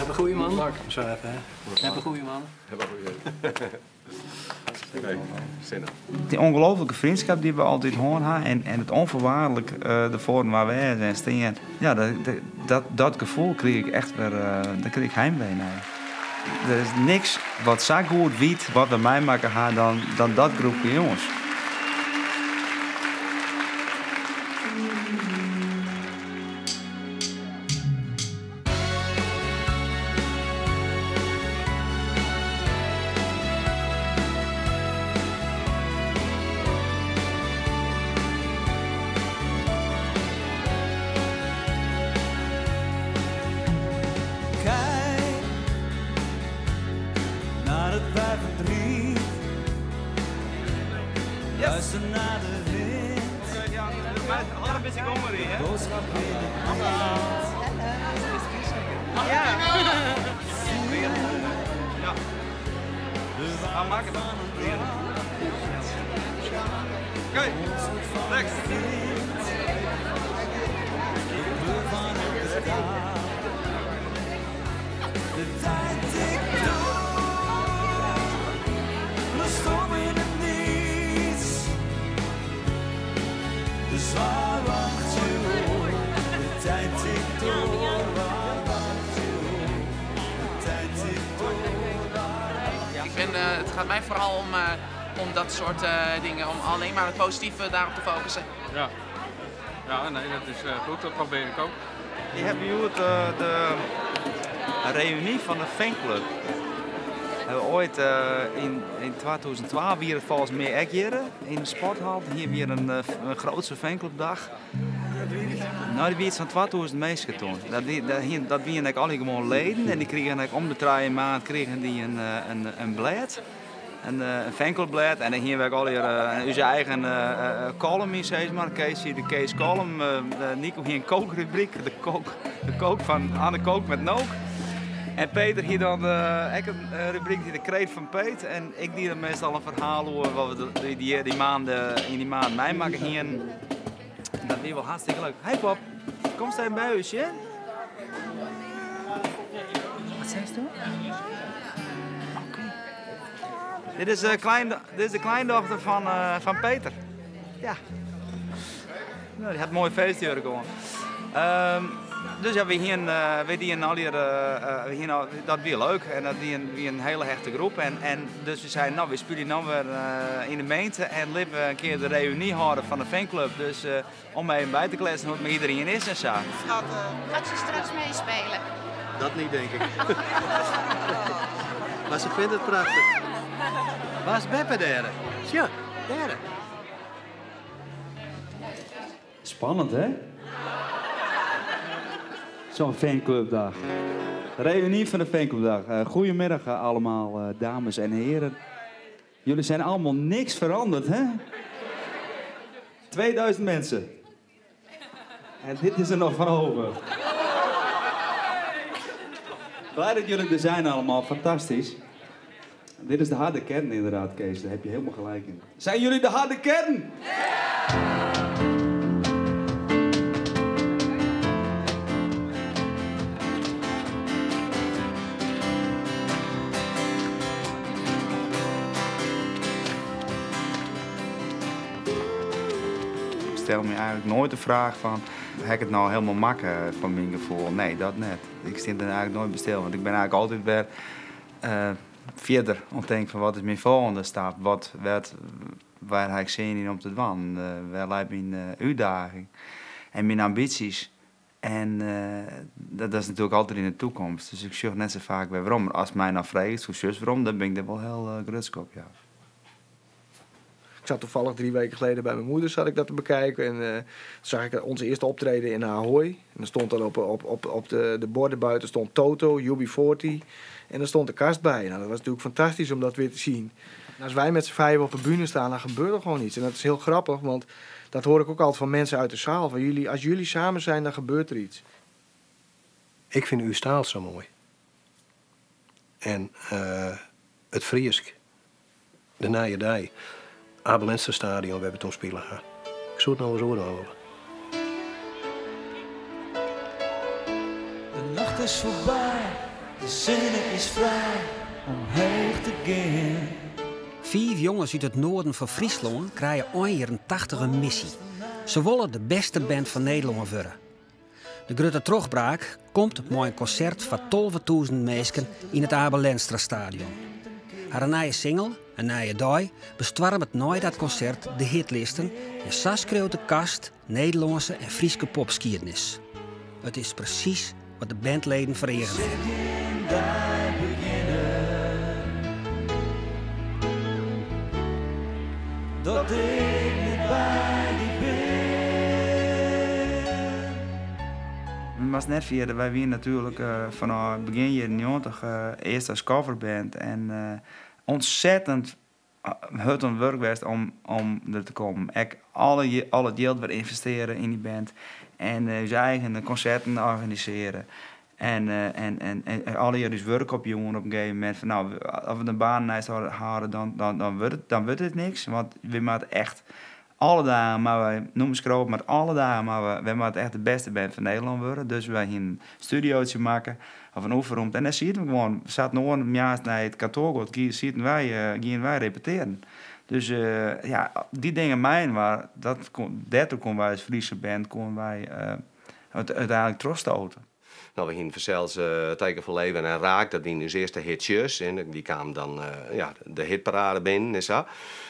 Heb een goeie man. Zo even, hè. Heb een goeie man. Heb een goeie. Nee, zin Die ongelooflijke vriendschap die we altijd hân ha en it onvoorwaardelijk derfoar mar wêze en stean. Ja, dat, dat, dat gefoel kriich ik echt wer, daar kriich ik heimwee nei. Der is niks wat sa goed wit wat we meimakke ha dan dat groepke jonges. Kijk naar het verdriet. Luister naar de wind. Boodschap in het Ja. Ja. Maak het. Oké, next. De tijd tikt door, we stoppen in het niets. Dus waar wacht je op? De tijd tikt door, waar wacht je op? De tijd tikt door. Het gaat mij vooral om dat soort dingen, om alleen maar het positieve daarop te focussen. Ja, ja nee, dat is goed, dat probeer ik ook. Je hebt hier de reunie van de fanclub. We hebben ooit in 2012 hier het volgens mij ook hier in de sporthal. Hier weer een grootste fanclubdag. Nou, die werd zo'n 2000 mensen toen. Dat waren eigenlijk alle gewoon leden en die kregen eigenlijk om de 3 maanden kregen die een blad. Een fanclubblad en dan hier we al hier onze eigen column in, zeg maar. Kees hier de Kees column, Nico hier een kookrubriek, de kook van Anne Kook met Nook. En Peter hier dan ook een rubriek die de kreet van Peet. En ik die dan meestal een verhaal over wat we in die maand meemaken hier. En dat is wel hartstikke leuk. Hey pap, kom eens even bij ons, hè? Wat zei ze toen? Oké. Dit is de kleindochter van Peter. Ja. Nou, die had een mooi feest hier gewoon. Dus ja, we hier we die al hier we hier al, dat weer leuk en dat wie een, wie een hele hechte groep en dus we zeiden, nou, we spelen nou weer in de gemeente en liepen een keer de reunie houden van de fanclub. Dus om even bij te kletsen hoe het met iedereen is en zo. Schat, gaat ze straks meespelen? Dat niet, denk ik. Maar ze vindt het prachtig. Waar is Beppe daar? Ja, daar. Spannend, hè? Zo'n fanclubdag. Reunie van de fanclubdag. Goedemiddag allemaal, dames en heren. Jullie zijn allemaal niks veranderd, hè? 2000 mensen. En dit is er nog van over. Blij dat jullie er zijn allemaal, fantastisch. Dit is de harde kern inderdaad, Kees. Daar heb je helemaal gelijk in. Zijn jullie de harde kern? Ik stel me eigenlijk nooit de vraag van, heb ik het nou helemaal makken van mijn gevoel? Nee, dat net. Ik zit er eigenlijk nooit bij stil, want ik ben eigenlijk altijd weer verder om te denken van wat is mijn volgende stap? Waar heb ik zin in om te doen? Waar lijkt mijn uitdaging en mijn ambities? En dat is natuurlijk altijd in de toekomst. Dus ik zoek net zo vaak weer waarom. Maar als mij nou vraagt, hoe zus waarom, dan ben ik er wel heel grutsk op, ja. Ik zat toevallig 3 weken geleden bij mijn moeder zat ik dat te bekijken. En toen zag ik onze eerste optreden in Ahoy. En dan stond er op de borden buiten stond Toto, UB40. En daar stond de kast bij. Dat was natuurlijk fantastisch om dat weer te zien. En als wij met z'n 5 op de bühne staan, dan gebeurt er gewoon iets. En dat is heel grappig, want dat hoor ik ook altijd van mensen uit de zaal. Van jullie, als jullie samen zijn, dan gebeurt er iets. Ik vind uw staal zo mooi. En het Friesk, de Nije Dei. Abe Lenstra Stadion, we hebben toen spelen gehad. Ik zou het nou eens oordelen. De nacht is voorbij, De sinne is frij om heech te gean. Fiif jonges út it noarden fan Fryslân krije ein jierren tachtich in missy. Se wolle de bêste band fan Nederlân wurde. De grutte trochbraak komt mei in konsert foar 12.000 minsken yn it Abe Lenstra Stadion. Harren nije single, In Nije Dei, bestoarmet nei dat konsert de hitlisten en sa skriuwt de Kast Nederlânske en Fryske popskiednis. It is presys wat de bandleden foar eagen hiene. Dat ik net by dy bin. We moasten net ferjitte, wy wiene natuerlik fanôf begjin jierren 90 earst as coverband en ontzettend hurd oan it wurk west om der te kommen. Ek alle, al it jild wer ynvestearre yn dy band en ús eigen konserten organisearre. En, en, en, en allegear ús wurk opjûn op in gegeven momint fan no, as we de baan neist hâlde, dan wurdt it niks. Want we moatte echt alle dagen moatte wy nûmers skriuwe, mar alle dagen moatte we, wy moatte echt de bêste band fan Nederlân wurde. Dus wy hiene in studiootje makke, of in oefenromte, en dêr sieten we gewoan. Sa't in oar moarns nei it kantoar giet, sieten wy, giene wy repetearen. Dus ja, dy dingen mei-inoar, dat dêrtroch koene wy as Fryske band koene wy úteinlik trochstote. No, we hienen fansels Teken fan Leven en Raak, dat wienen ús earste hitsjes. En dy kamen dan ja, de hitparade binnen en sa.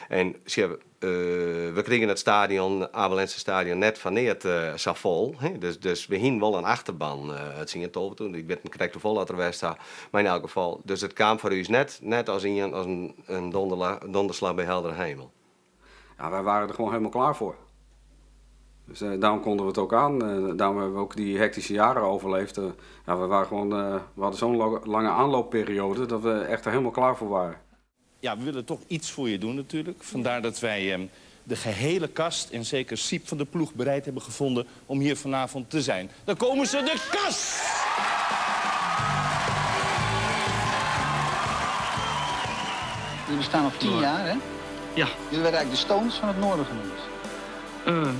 En sjoch, we krigen it stadion, Abe Lenstra Stadion, net foar neat sa fol. Dus we hienen wol in achterban, tsien, tolvetûzen, ik wit net krekt hoefolle dat der west ha. Mar yn elk gefal, dus it kaam foar ús net as ien as in donderslach by heldere hemel. Ja, wij waren er gewoon helemaal klaar voor. Dus daarom konden we het ook aan. Daarom hebben we ook die hectische jaren overleefd. Ja, we, waren gewoon, we hadden zo'n lange aanloopperiode dat we echt er helemaal klaar voor waren. Ja, we willen toch iets voor je doen natuurlijk. Vandaar dat wij de gehele kast en zeker Syb van der Ploeg bereid hebben gevonden om hier vanavond te zijn. Dan komen ze, de kast! Jullie bestaan al 10 jaar, hè? Ja. Jullie werden eigenlijk de Stones van het Noorden genoemd.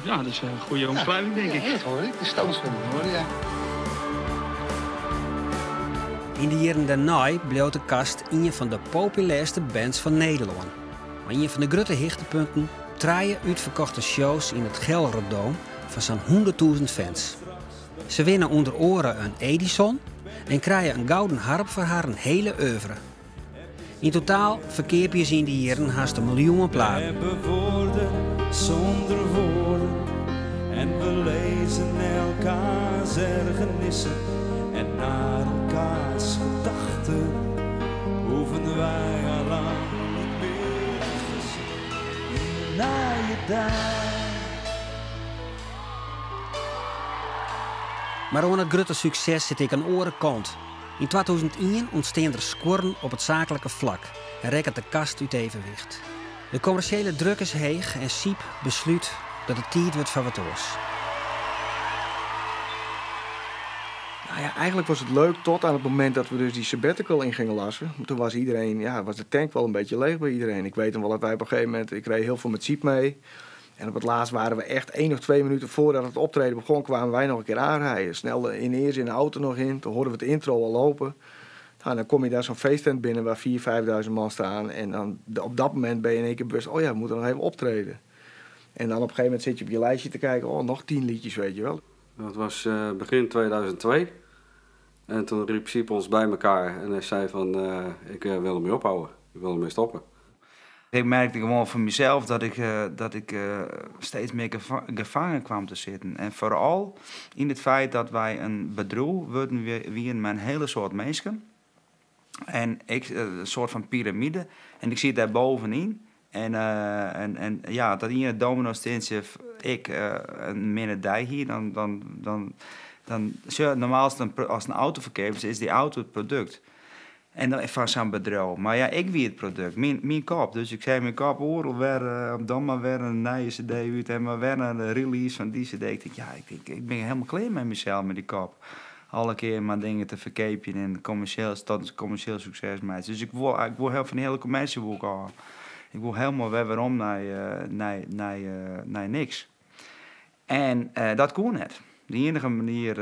Ja, dat is een goede omschrijving, denk ik. Ja, dat hoor ik. De Stones van het Noorden, ja. Yn de jierren dêrnei bleau de Kast ien fan de populêrste bands fan Nederlân. Mar ien fan de grutte hichtepunten, trije útferkochte shows yn it Gelredome fan sa'n 100.000 fans. Se winne ûnder oare in Edison en krije in gouden harp foar harren hiele oeuvre. Yn totaal ferkeapje se yn dy jierren hast 1 miljoen platen. We hebben woorden zonder woorden en we lezen elkaars ergernissen en naar elkaars gedachten hoeven wij al lang niet meer te gissen. Naar je daar. Mar oan it grutte sukses sit ek in oare kant. Yn 2001 ûntsteane der skuorren op it saaklike flak en rekket de Kast út evenwicht. De kommersjele druk is heech en Syb beslút dat it tiid wurdt foar wat oars. Nou ja, eigenlijk was het leuk tot aan het moment dat we dus die sabbatical in gingen lassen. Toen was iedereen, ja, was de tank wel een beetje leeg bij iedereen. Ik weet nog wel dat wij op een gegeven moment, ik reed heel veel met Syb mee. En op het laatst waren we echt 1 of 2 minuten voordat het optreden begon, kwamen wij nog een keer aanrijden. Snel in eerst in de auto nog in, toen hoorden we het intro al lopen. Nou, dan kom je daar zo'n feesttent binnen waar 4.000, 5.000 man staan. En dan op dat moment ben je in één keer bewust, oh ja, we moeten nog even optreden. En dan op een gegeven moment zit je op je lijstje te kijken, oh, nog 10 liedjes, weet je wel. Dat was begin 2002. En toen riep Syb ons bij elkaar en hij zei van, ik wil ermee ophouden, ik wil ermee stoppen. Ik merkte gewoon van mezelf dat ik steeds meer gevangen kwam te zitten. En vooral in het feit dat wij een bedriuw worden, wie in mijn hele soort mensen. En ik, een soort van piramide. En ik zit daar bovenin. En ja, dat in het domino steentje ik in minne dei hie, dan normaal is het een, als een auto verkeerd is, is die auto het product. En dan fan sa'n bedriuw. Mar ja, ik wie it produkt, myn kop. Dus ik sei, myn kop oeral wer, dan mar wer in nije CD út en mar wer in release fan dy CD. Ik tink, ja, ik, tink, ik bin hielendal klear mei mysels, mei dy kop. Alle kear mar dingen te ferkeapjen en kommersjeel, tot in kommersjeel sukses meitsje. Dus ik wol hiel fan dy hiele kommersje wol ik ôf. Ik wol hielendal wer werom nei niks. En dat koe net. De iennige manier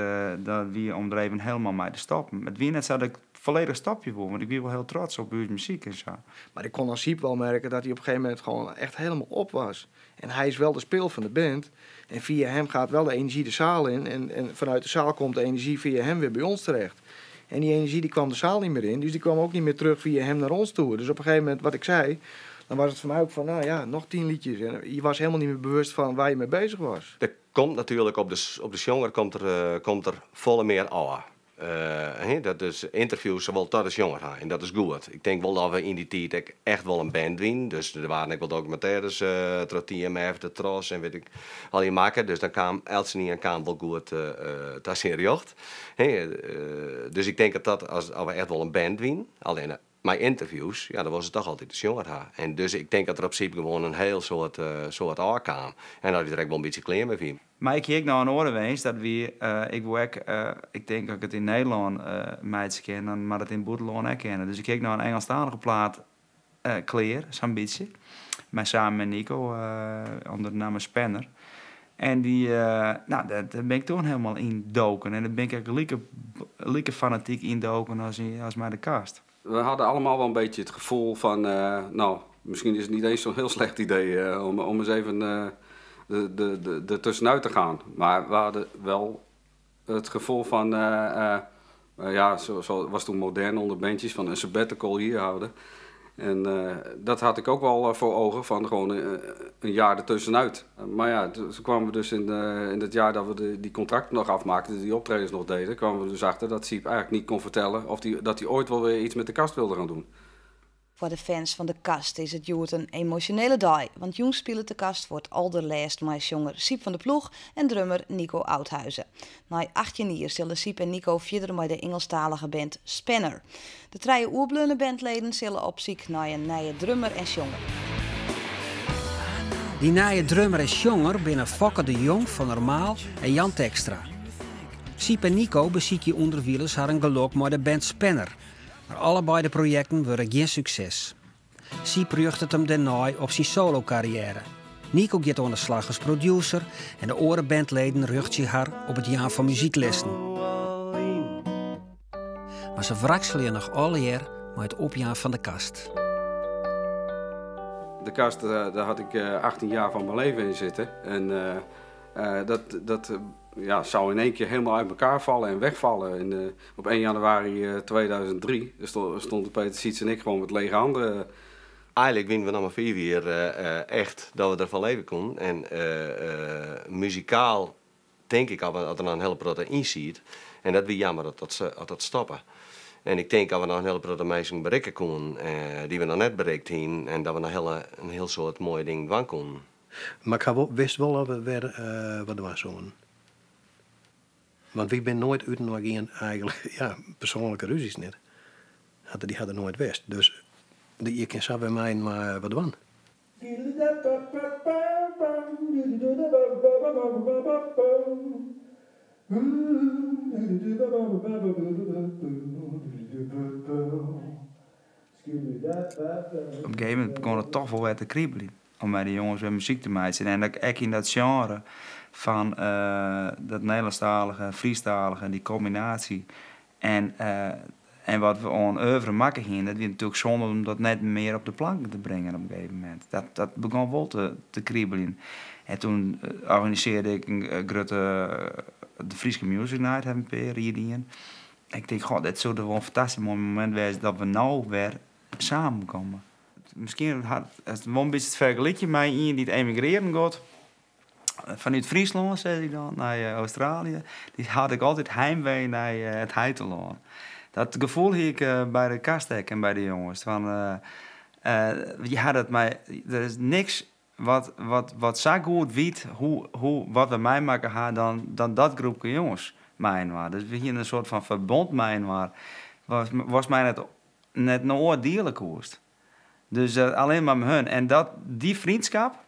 dat wie om der even hielendal mei te stopjen. It wie net sa dat ik Folledich stopje woe, want ik wie wol hiel trots op ús muzyk en sa. Maar ik kon aan Siep wel merken dat hij op een gegeven moment gewoon echt helemaal op was. En hij is wel de spil van de band. En via hem gaat wel de energie de zaal in. En vanuit de zaal komt de energie via hem weer bij ons terecht. En die energie die kwam de zaal niet meer in. Dus die kwam ook niet meer terug via hem naar ons toe. Dus op een gegeven moment, wat ik zei, dan was het voor mij ook van, nou ja, nog 10 liedjes. En je was helemaal niet meer bewust van waar je mee bezig was. Er komt natuurlijk op de sjonger komt er volle meer af. Dat is interviews zowel tot als jonger gaan. En dat is goed. Ik denk wel dat we in die tijd ook echt wel een band wien. Dus er waren ook wel documentaires, door TMF, de Tros en weet ik, al die maken. Dus dan kwam Elsenien en kwam wel goed dat is in rjocht. Dus ik denk dat dat als we echt wel een band wien. Alleen mijn interviews, ja, dan was het toch altijd de jonger gaan. En dus ik denk dat er op zich gewoon een heel soort aankwam. En dat je er ook wel een beetje kleer mee viel. Maar ik heb nog een oren geweest dat we, ik wil ook, ik denk dat ik het in Nederland meid ken, dan maar dat in Boedeloon ook kennen. Dus ik heb nog een Engelstalige plaat kleer, zo'n beetje. Maar samen met Nico, onder de naam Spanner. En die nou, daar ben ik toen helemaal in doken. En daar ben ik ook lieke fanatiek in doken als maar de kast. We hadden allemaal wel een beetje het gevoel van, nou, misschien is het niet eens zo'n heel slecht idee om eens even de tussenuit te gaan. Maar we hadden wel het gevoel van, ja, zo was toen modern onder bandjes, van een sabbatical hier houden. En dat had ik ook wel voor ogen, van gewoon een jaar ertussenuit. Maar ja, toen kwamen we dus in het jaar dat we die contracten nog afmaakten, die optredens nog deden, kwamen we dus achter dat Siep eigenlijk niet kon vertellen dat hij ooit wel weer iets met de kast wilde gaan doen. Voor de fans van de kast is het hjoed een emotionele dag, want jong speelt de kast wordt allerlaatst met jonger Siep van de Ploeg en drummer Nico Oudhuizen. Na 18 jaar zullen Siep en Nico verder met de Engelstalige band Spanner. De drie oerbleune bandleden zullen op ziek naar een nieuwe drummer en jonger. Die nieuwe drummer en jonger binnen Fokke de Jong van Normaal en Jan Tekstra. Siep en Nico bezieken onderwielers haar een gelok met de band Spanner. Maar allebei de projecten worden geen succes. Siep rucht het hem daarna op zijn solo-carrière. Nico gaat aan de slag als producer en de orenbandleden rucht zich haar op het jaar van muzieklessen. Maar ze wrakselen nog alle jaar met het opjaar van de kast. De kast, daar had ik 18 jaar van mijn leven in zitten. En dat zou in één keer helemaal uit elkaar vallen en wegvallen. En op 1 januari 2003 stonden Peter Siets en ik gewoon met lege handen. Eigenlijk winnen we nog maar 4 jaar echt dat we ervan leven konden. En muzikaal denk ik al dat er nog een hele grote in zit. En dat wie jammer dat dat stoppen. En ik denk dat we nog een hele grote mensen bereiken konden, die we nog net bereikt hebben. En dat we nog een heel soort mooie dingen doen konden. Maar ik wist wel dat we weer wat was zo'n. Want ik ben nooit uit nog geen eigenlijk, ja, persoonlijke ruzies niet. Die hadden nooit west. Dus je kan zo bij mij maar wat doen. Op een gegeven moment begon het toch wel weer te kriebelen. Om bij de jongens weer muziek te maken. En dat ik echt in dat genre van dat Nederlandstalige, Friestalige, die combinatie. En wat we aan oeuvre maken gingen, dat we natuurlijk zonde om dat net meer op de plank te brengen op een gegeven moment. Dat begon wel te kriebelen. En toen organiseerde ik een grote de Frieske Music Night, hebben we een paar hier in. En ik denk, goh, dit zou wel een fantastisch mooi moment zijn dat we nou weer samenkomen. Misschien had het wel een beetje het vergelijkje met iemand die het emigreren gaat. Vanuit Friesland, zei hij dan, naar Australië. Die had ik altijd heimwee naar het Heiteland. Dat gevoel had ik bij de kastek en bij de jongens. Van je had het maar, er is niks wat zo goed weet wat we mij maken gaan dan dat groepje jongens. Mijn waar. Dus we hier een soort van verbond mijn waar. Was mij net nooit dierlijk geweest. Dus alleen maar met hun. En die vriendschap,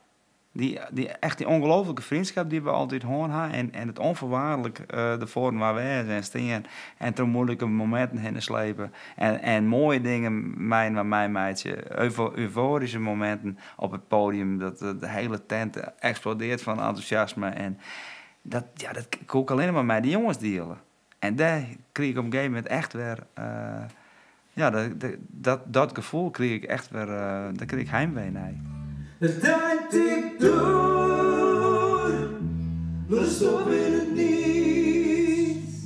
echt die ongelofelijke vriendschap die we altijd horen hebben. En het onvoorwaardelijk ervoor waar wij zijn staan. En toen moeilijke momenten heen slepen. En mooie dingen, mijn waar mijn meidje. Euforische momenten op het podium. Dat de hele tent explodeert van enthousiasme. En dat kon ik alleen maar met die jongens delen. En daar kreeg ik op een gegeven moment echt weer Ja, dat, dat gefoel krige ik echt wer, daar krige ik heimwee nei. De tijd tikt door, we stoppen in het niets.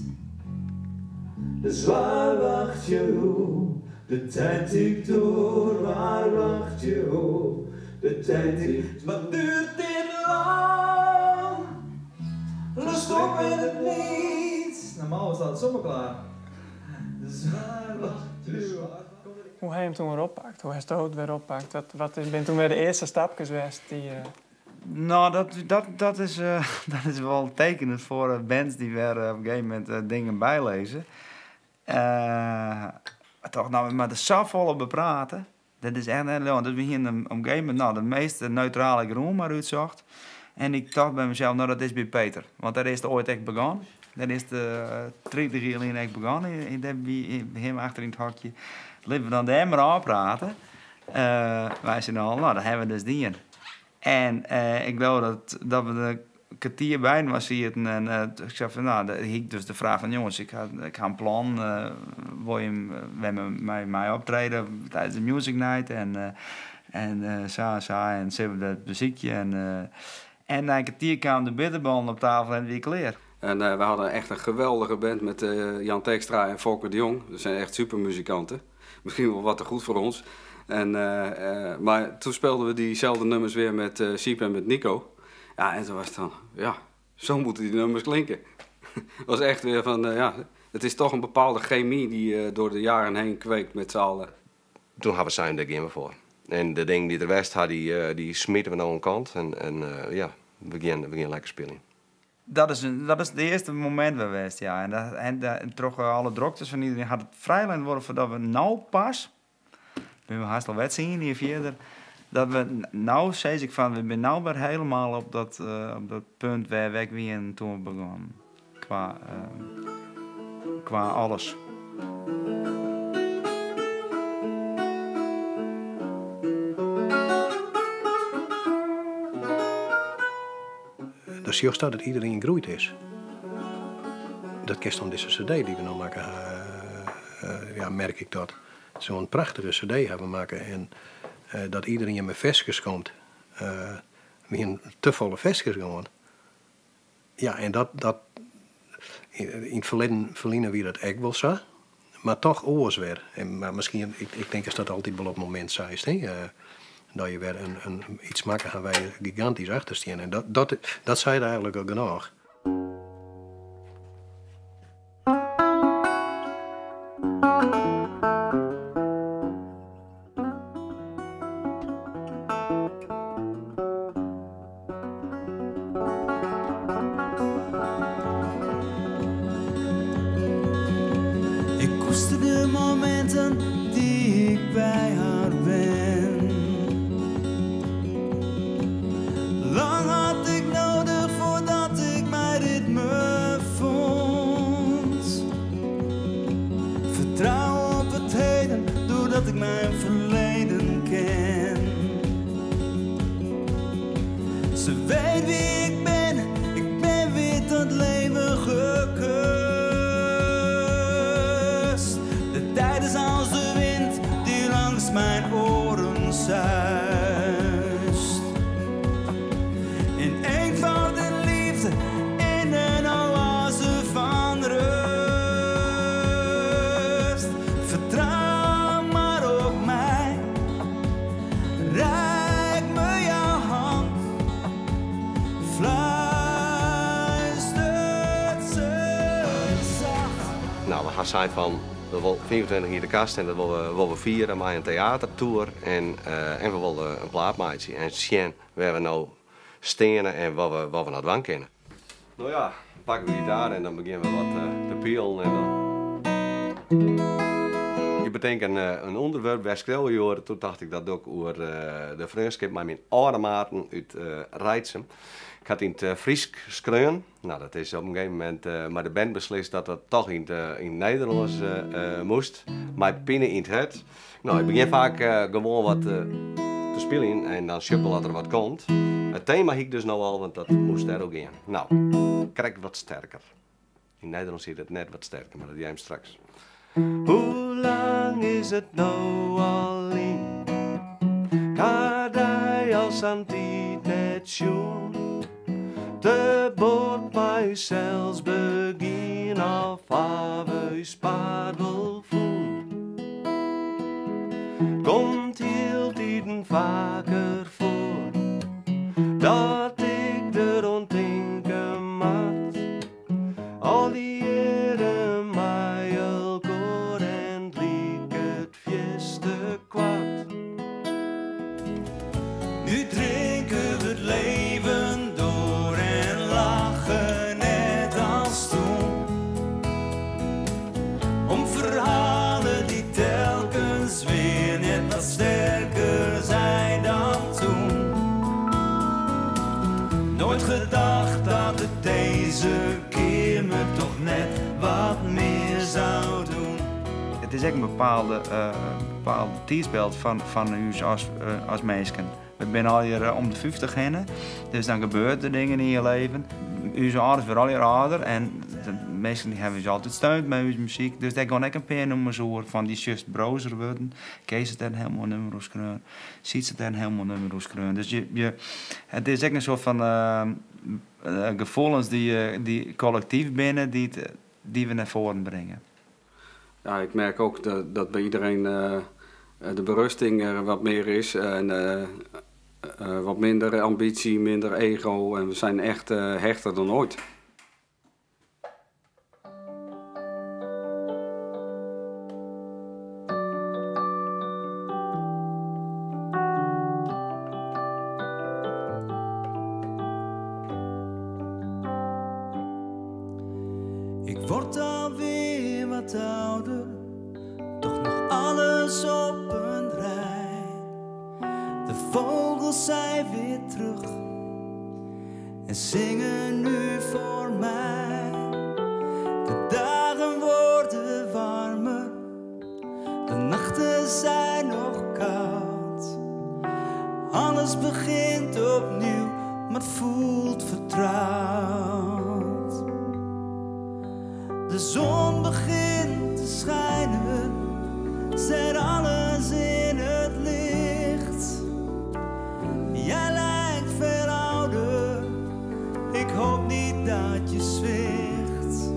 Dus waar wacht je op? De tijd tikt door, waar wacht je op? De tijd tikt, wat duurt dit lang? We stoppen in het niets. Normaal was dat zomaar klaar. Dus waar wacht je op? Hoe ha je him toen wer oppakt? Hoe hast it wer oppakt? Wat binne toen wer de earste stapkes west die... Nou, dat is wel tekenend voor bands die weer op een gegeven moment dingen bijlezen. Toch, nou, maar er zoveel bepraten. Dat is echt heel leuk. Dus we hier op een gegeven moment, nou, de meest neutrale grond maar uitzocht. En ik dacht bij mezelf, nou, dat is bij Peter. Want daar is het ooit echt begonnen. Dat is de 30 jaar geleden echt begonnen. In, bij hem achter in het hokje. Laten we dan daar maar aan praten. Wij zijn al, nou, dat hebben we dus die. En ik geloof dat we de kwartier bij was hier. En ik zei van, nou, ik dus de vraag van, jongens, ik ga een plan. Wil je met mij optreden tijdens de Music Night? En zo, zo, en ze hebben dat muziekje. En na een kwartier kwamen de bitterballen op tafel en wie klaar. En we hadden echt een geweldige band met Jan Tekstra en Volker de Jong. Dat zijn echt supermuzikanten. Misschien wel wat te goed voor ons. Maar toen speelden we diezelfde nummers weer met Siep en met Nico. Ja, en toen was het dan, ja, zo moeten die nummers klinken. Het was echt weer van, ja, het is toch een bepaalde chemie die door de jaren heen kweekt met z'n allen. Toen hadden we zijn daar gaan we voor. En de dingen die er west hadden, die smeten we nou een kant. En ja, we gaan lekker spelen. Dat is het eerste moment geweest, ja. En toch alle druktes van iedereen had het vrij worden voordat we nou pas, ben we haast al wet zien hier verder, dat we nou, zei ik van, we zijn nou weer helemaal op dat punt waar wij weer toen we begonnen. Qua alles. Dat is juist dat iedereen groeid is. Dat kerst om deze cd die we nou maken, ja, merk ik dat. Zo'n prachtige cd hebben we maken en dat iedereen met versjes komt. We hebben te volle versjes gewoon. Ja, en dat in het verleden wie dat echt wel zo, maar toch oors weer. En, maar misschien, ik denk dat dat altijd wel op het moment zo is, hè? Dat je weer iets maken gaan wij gigantisch achter staan. En dat zei eigenlijk al genoeg. Ik koester de momenten die ik bij haar ben. Lang had ik nodig voordat ik mijn ritme vond. Vertrouw op het heden, doordat ik mijn verleden ken. Ze weet wie ik ben, ik ben weer tot leven gekust. De tijd is als de wind die langs mijn oren suist. In eenvoud en liefde, in een oase van rust. Vertrouw maar op mij, reik me jouw hand. Fluistert ze zacht. Nou, we gaan zijn van, we willen 25 hier de kast en dat willen we vieren met een theatertour en we willen een plaat maken. En zien waar we nou staan en wat we nou doen kunnen. Nou ja, dan pakken we gitaar en dan beginnen we wat te pielen en dan... Je bedenkt een onderwerp waar schreeuwen je toen dacht ik dat ook over de vriendschap met mijn oude maten uit Rijtsum. Ik had in het Fries schreeuwen. Nou, dat is op een gegeven moment, maar de band beslist dat dat toch in het Nederlands moest. Maar pinnen in het het. Nou, ik begin vaak gewoon wat te spelen en dan shuffle dat er wat komt. Het thema heb ik dus nou al, want dat moest daar ook in. Nou, krijg wat sterker. In Nederland zit het net wat sterker, maar dat jij hem straks. Hoe lang is it no al lyn? 'K ha dy al sa'n tiid net sjoen. Te bot mei ússels begien of ha we ús paad wol fûn? 't Komt hieltiden faker foar dat ik deroan tinke moat. Al dy jierren mei elkoar en 't liket fierste koart. Nu drinken we het leven door en lachen net als toen. Om verhalen die telkens weer net wat sterker zijn dan toen. Nooit gedacht dat het deze keer me toch net wat meer zou doen. It is ek in bepaalde, bepaalde tiidsbyld fan ús as minsken. We binne allegear om de 50 hinne, dus dan gebeure der dingen yn je leven. Us âlders wurde allegear âlder en de minsken dy hawwe ús altyd steund mei ús muzyk. Dus dêr gean ek in pear nûmers oer fan dy just broazer wurden. Kees hat dêr in hiel moai nûmer oer skreaun. Sytse hat dêr in hiel moai nûmer oer skreaun. Dus it is ek in soart fan gefoelens dy't kollektyf binne, dy't we nei foaren bringe. Ja, ik merk ook dat bij iedereen de berusting er wat meer is en wat minder ambitie, minder ego en we zijn echt hechter dan ooit. Ik word alweer wat ouder, toch nog alles op een rij. De vogels zijn weer terug en zingen nu voor mij. De dagen worden warmer, de nachten zijn nog koud. Alles begint opnieuw, maar het voelt vertrouwd. De zon begint te schijnen, zet alles in het licht. Jij lijkt veel ouder, ik hoop niet dat je zwicht.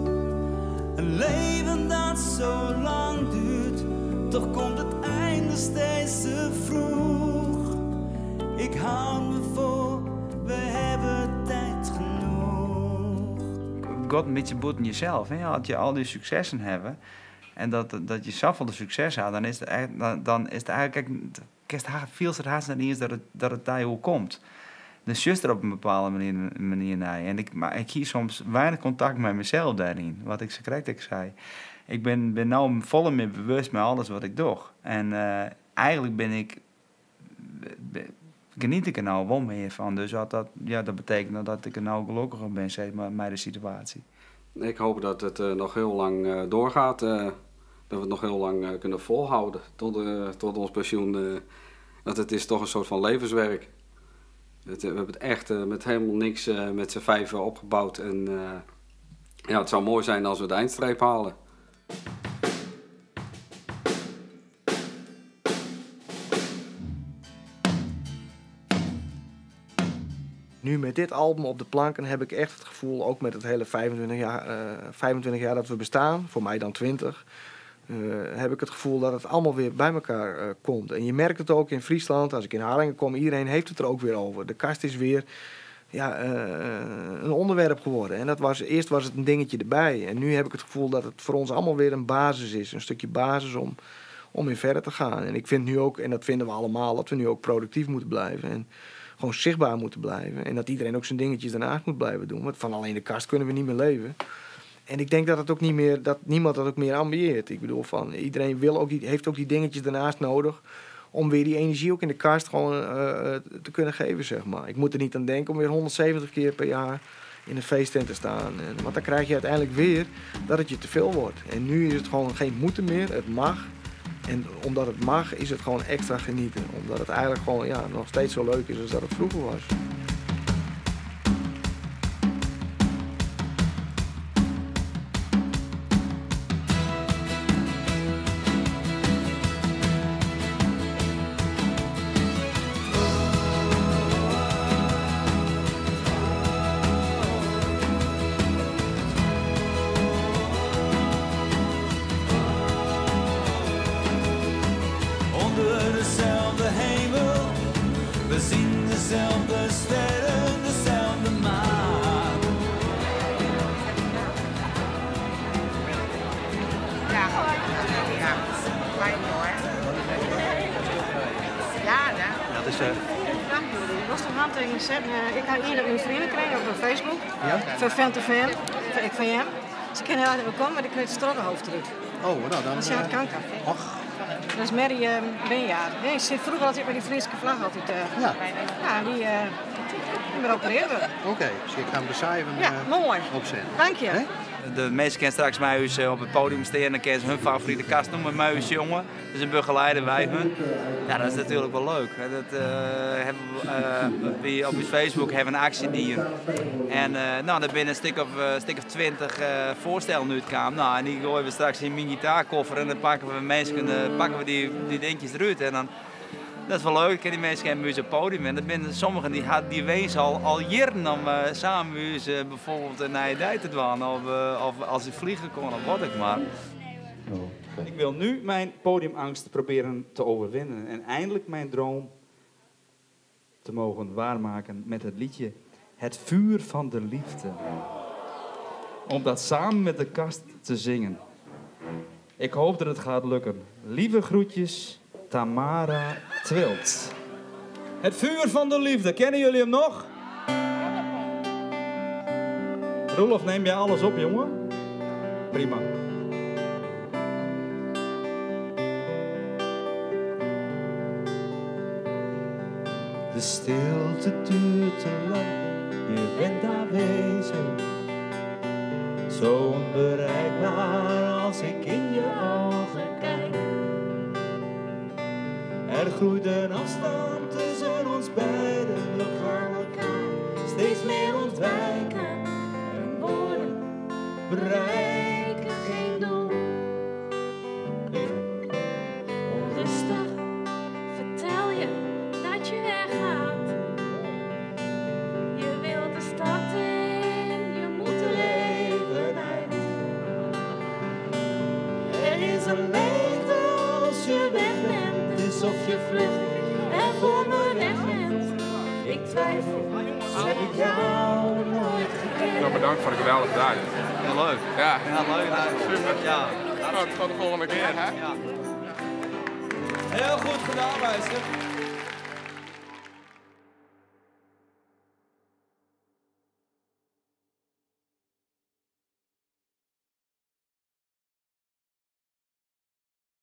Een leven dat zo lang duurt, toch komt het einde steeds te vroeg. Ik hou me voor, we hebben tijd genoeg. God, een beetje boeten jezelf. Hè? Als je al die suksessen hebt en dat je zoveel succes had, dan is het echt, dan is het eigenlijk, kijk, het viel het haast niet eens dat het daar hoe komt. De zuster op een bepaalde manier naar je. Maar ik kies soms weinig contact met mezelf daarin. Wat ik zo correct ik zei. Ik ben nou volle meer bewust met alles wat ik doe. En eigenlijk ben ik, geniet ik er nou wel meer van. Dus dat betekent dat ik er nou gelukkiger ben, met de situatie. Ik hoop dat het nog heel lang doorgaat. Dat we het nog heel lang kunnen volhouden tot ons pensioen. Want het is toch een soort van levenswerk. We hebben het echt met helemaal niks met z'n vijven opgebouwd. En het zou mooi zijn als we de eindstreep halen. Nu met dit album op de planken heb ik echt het gevoel, ook met het hele 25 jaar dat we bestaan, voor mij dan 20 heb ik het gevoel dat het allemaal weer bij elkaar komt. En je merkt het ook in Friesland, als ik in Harlingen kom, iedereen heeft het er ook weer over. De kast is weer, een onderwerp geworden. En eerst was het een dingetje erbij. En nu heb ik het gevoel dat het voor ons allemaal weer een basis is. Een stukje basis om in verder te gaan. En ik vind nu ook, en dat vinden we allemaal, dat we nu ook productief moeten blijven. En gewoon zichtbaar moeten blijven. En dat iedereen ook zijn dingetjes daarnaast moet blijven doen. Want van alleen de kast kunnen we niet meer leven. En ik denk dat het ook niet meer, dat niemand dat ook meer ambieert. Ik bedoel, van, iedereen wil ook die, heeft ook die dingetjes daarnaast nodig om weer die energie ook in de kast gewoon te kunnen geven. Ik moet er niet aan denken om weer 170 keer per jaar in een feesttent te staan. Want dan krijg je uiteindelijk weer dat het je te veel wordt. En nu is het gewoon geen moeten meer, het mag. En omdat het mag, is het gewoon extra genieten. Omdat het eigenlijk gewoon, nog steeds zo leuk is als dat het vroeger was. We zien dezelfde sterren, dezelfde maan. Ja, ja. Fijn hoor. Ja, ja. Dat is... Dank jullie. Ik was toch handtekening zetten. Ik had hier een vriendenkring op Facebook. Ja? Van fan to fan. Van ik van hem. Ze kennen heel erg komen, maar die krijgt het strottenhoofd terug. Oh, nou dan... Dat is het kanker. Och. Dat is Mary Benjaar. Nee, ze zit vroeger altijd met die Friese vlag altijd. Ja. Ja, die, die opereren we. Oké, dus ik ga hem de cijfer Ja, mooi. opzetten. Dank je. De mensen kennen straks mij op het podium staan en dan kennen ze hun favoriete kast noemen, muis jongen. Dus dan begeleiden wij hun. Ja, dat is natuurlijk wel leuk. hè. Dat, hebben we, op Facebook hebben we een actie die. En nou, daar binnen een stuk of 20 voorstellen nu het kwam. Nou, en die gooien we straks in mijn gitaarkoffer en dan pakken we mensen, pakken we die dingetjes eruit. En dan, dat is wel leuk, die mensen hebben op het podium. En dat zijn sommigen die hadden die wens al jaren om samen met ons bijvoorbeeld naar je dij te dwalen. Of als ze vliegen kon of wat ik maar. Ik wil nu mijn podiumangst proberen te overwinnen en eindelijk mijn droom te mogen waarmaken met het liedje Het vuur van de liefde. Om dat samen met de kast te zingen. Ik hoop dat het gaat lukken. Lieve groetjes, Tamara Twilt. Het vuur van de liefde, kennen jullie hem nog? Roelof, neem jij alles op, jongen? Prima. De stilte duurt te lang, je bent aanwezig. Zo onbereikbaar als ik in je ogen kijk. Er groeit een afstand tussen ons beiden, we gaan elkaar steeds meer ontwijken. En woorden bereiken geen doel. Onrustig vertel je dat je weggaat. Je wilt de stad in, je moet er even uit. Er is een leegte als je weg bent, het is of je vlucht en voor me wegrent. Ik twijfel, heb ik jou nooit gekend. Nou, bedankt voor de geweldige dag. Ja, leuk. Ja, ja leuk. Super. Ja. Nou, tot de volgende keer, hè? Ja. Heel goed gedaan, meisje.